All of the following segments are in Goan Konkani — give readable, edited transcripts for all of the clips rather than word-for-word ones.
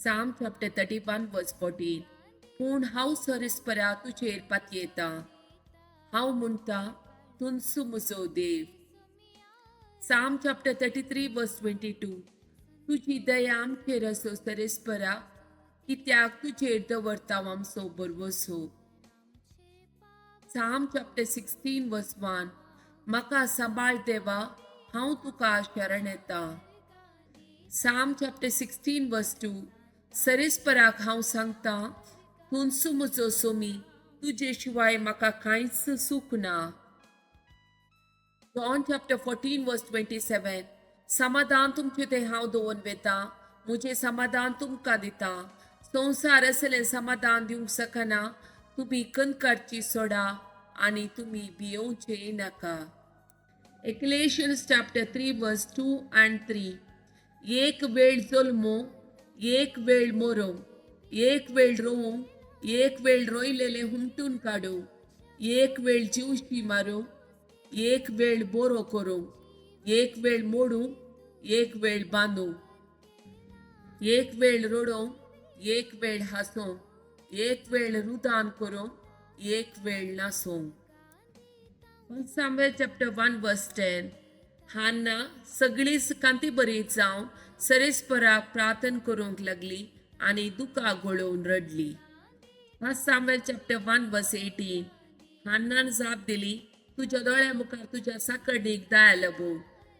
Psalm chapter 31 verse 14. पूण हांव सरेस्परा तुजेर पातयेतां. हांव म्हणटा, तूंच म्हजो देव. Psalm chapter 33 verse 22. तुजी दया आमचेर आसो सरेस्परा, कित्याक तुजेर दवरता आमचो भरवसो. Psalm chapter 16 verse 1. म्हाका सांबाळ देवा, हांव तुका शरण येता. Psalm chapter 16 verse 2. सरेस्पराक हांव सांगता, तूंच म्हजो सोमी, तुजे शिवाय म्हाका कांयच सूख ना. John chapter 14 verse 27. समाधान तुमचें तें हांव दवरून वेता, म्हजें समाधान तुमकां दिता. संवसार असलें समाधान दिवंक शकना. तुमी कनकाडची सोडा आनी तुमी भियोवचें नाका. Ecclesiastes chapter 3 verse 2 and 3. एक वेळ जल्मूंक, एक वेळ मरूंक, एक वेळ रोवूंक, एक वेळ रोयलेलें हुमटून काडूंक, एक वेळ जिवशी मारूंक, एक वेळ बरो करूंक, एक वेळ मोडूंक, एक वेळ बांदूंक, एक वेळ रडोवंक, एक वेळ हांसोवंक, एक वेळ रुदान करूंक, एक वेळ नाचोवंक. Samuel chapter 1 verse 10. हान्ना सगळीच कांती बरी जावन सरेस्पराक प्रार्थना करूंक लागली आनी दुकां गळोवन रडली. Samuel chapter 1 verse 18. हान्नान जाप दिली, तुज्या दोळ्या मुखार तुज्या साकडीक दया लाबूं.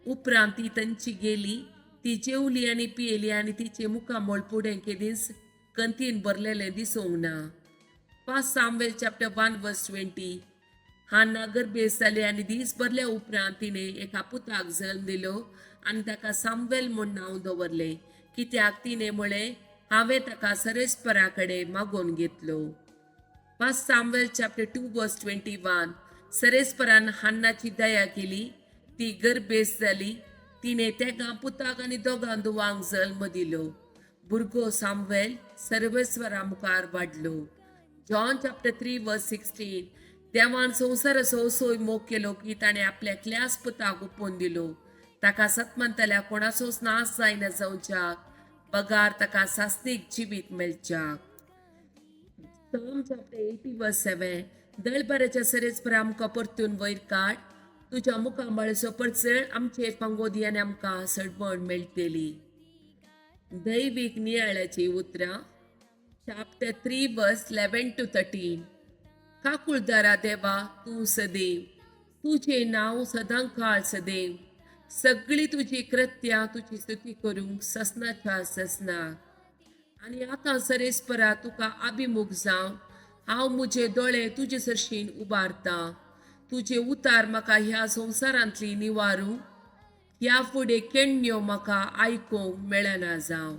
उपरांत ती तांची गेली. ती जेवली आनी पियेली आनी तिचे मुखामळ फुडें केदींच कंतीन भरलेलें दिसूंक ना. First Samuel chapter 1 verse 20. हान्ना गर्भेस्त जाली आनी दीस भरल्या उपरांत तिणें एका पुताक जल्म दिलो आनी ताका सामवेल म्हूण नांव दवरलें, कित्याक तिणें म्हळें, हांवें ताका सरेस्परा कडेन मागोवन घेतलो. First Samuel chapter 2 verse 21. सरेस्परान हान्नाची दया केली. ती गर्भेस्त जाली. तिणें तेगां पुताक आनी दोगां धुवांक जल्म दिलो. भुरगो सामवेल सर्वेस्वरा मुखार वाडलो. John chapter 3 verse 16. देवान संवसाराचो असोय मोग केलो की ताणें आपल्या एकल्याच पुताक ओंपून दिलो, ताका सतमंतल्या कोणाचोच नाश जायना जावच्याक, बगार ताका सासणीक जिवीत मेळच्याक. Psalm chapter 80 verse 7. दळभराच्या सरेस्परा, आमकां परतून वयर काड. तुज्या मुखामळाचो परजळ आमचेर पांगो दी आनी आमकां सडबण मेळटली. दैवीक नियाळाची उतरां, chapter 3 verse 11 to 13. काकुळदारा देवा, तूं सदैव, तुजें नांव सदां काळ सदैव. सगळी तुजी कृत्यां तुजी स्तुती करूंक ससनाच्या ससनाक. आनी आतां सरेस्परा, तुका अभिमुख जावन हांव म्हजे दोळे तुजे सरशीन उबारतां. तुजे उतार म्हाका ह्या संवसारांतली निवारूं. ह्या फुडें केण्ण्यो म्हाका आयकूंक मेळना जावं.